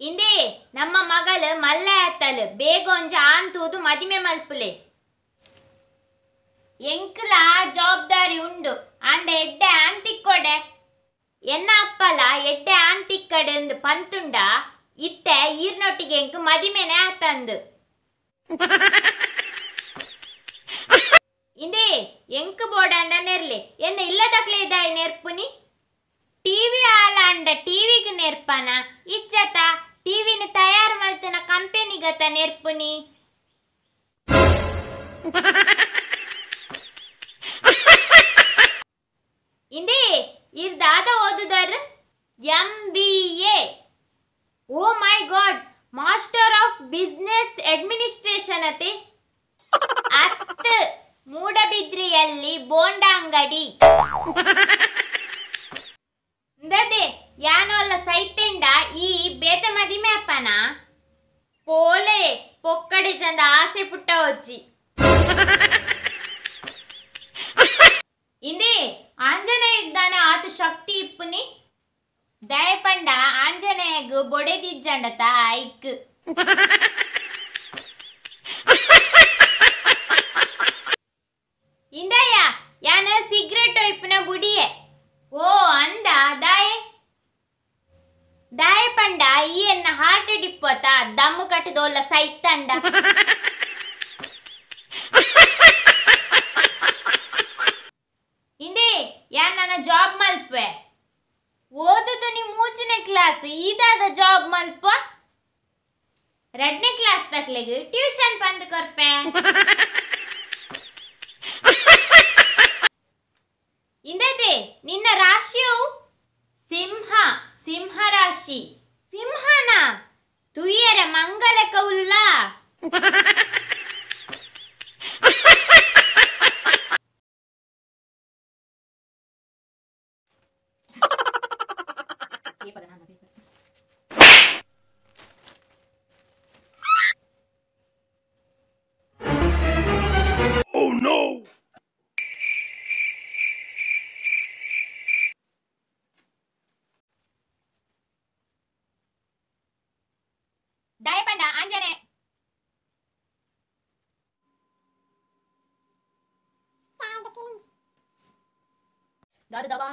ಇಂದೇ ನಮ್ಮ ಮಗಲು ಮಲ್ಲ ಆತಲು ಬೇಗ ಒಂಜಿ ಆನ್ ತೂದು ಮದಿಮೆ ಮಲ್ಪುಲೆ. ಎಂಕ್ಲ ಜವಾಬ್ದಾರಿ ಉಂಡು ಆಂಡ ಎಡ್ಡೆ ಆನ್ ತಿಕ್ಕೊಡೆ. ಎನ್ನ ಅಪ್ಪಲ ಎಡ್ಡೆ ಆನ್ ತಿಕ್ಕಡೆ ಅಂದು ಪಂತುಂಡ ಇತ್ತೆ ಈರ್ನೊಟ್ಟಿಗೆ ಎಂಕ್ ಮದಿಮೆನೆ ಆತಂದು. ಇಂದೇ ಎಂಕ್ ಬೋಡಾಂಡ ನೆರ್ಲೆ ಎನ್ನ ಇಲ್ಲದಕ್ಲೆ ಇದಾಯಿ ನೆರ್ಪುನಿ. ಟಿವಿ ಆಲಾಂಡ ಟಿವಿಗೆ ನೆರ್ಪನ ಇಚ್ಚತ ಟಿವಿನ ತಯಾರು ಮಲ್ತನ ಕಂಪೆನಿಗತ ನೆರ್ಪುನಿ. ಇಂದೇ ಇರ್ದಾದ ಓದುದಾರ MBA. Oh my god, master of business administration ಅತೆ. ಅತ್ ಮೂಡಬಿದ್ರಿಯಲ್ಲಿ ಬೋಂಡ ಅಂಗಡಿ. ಇಂದದೆ ಯಾನೋಲ್ಲ ಸೈತೆಂಡ ಈ ಬೇತ ಮದಿಮೆ ಅಪ್ಪನ ಪೋಲೆ ಪೊಕ್ಕಡೆ ಚಂದ ಆಸೆ ಪುಟ್ಟ ಒಜ್ಜಿ. ಇಂದೇ ಆಂಜನೇಯಗ್ದಾನೆ ಆತ ಶಕ್ತಿ ಇಪ್ಪುನಿ. ದಯಪಂಡ ಆಂಜನೇಯಗ್ ಬೊಡೆದಿಜ್ಜಂಡತ ಐಕ್. ಇಂದಯ್ಯ ಯಾನ ಸಿಗರೇಟ್ ಇಪ್ಪುನ ಬುಡಿಯೆ. ಓ ಅಂದ ದಾಯೆ ದಾಯ ಪಂಡ ಈ ಎನ್ನ ಹಾರ್ಟ್ ಡಿಪ್ಪತ ದಮ್ಮು ಕಟ್ಟದೋಲ್ಲ ಸೈತಂಡ. ಇಂದೇ ಯಾನ್ ನನ್ನ ಜಾಬ್ ಮಲ್ಪೆ ಓದುದು ನೀ ಮೂಜನೇ ಕ್ಲಾಸ್ ಈದಾದ ಜಾಬ್ ಮಲ್ಪ ಎರಡನೇ ಕ್ಲಾಸ್ ತಕ್ಲೆಗ್ ಟ್ಯೂಷನ್ ಬಂದು ಕೊರ್ಪೆ. ಇಂದದೆ ನಿನ್ನ ರಾಶಿಯು ಸಿಂಹ. ಸಿಂಹ ರಾಶಿ. ಸಿಂಹನ ತುಯ್ಯರ ಮಂಗಲ ಕೌಲ್ಲ. Oh no! ದಯಪಂಡ ಆಂಜನೆ ದಾದವಾ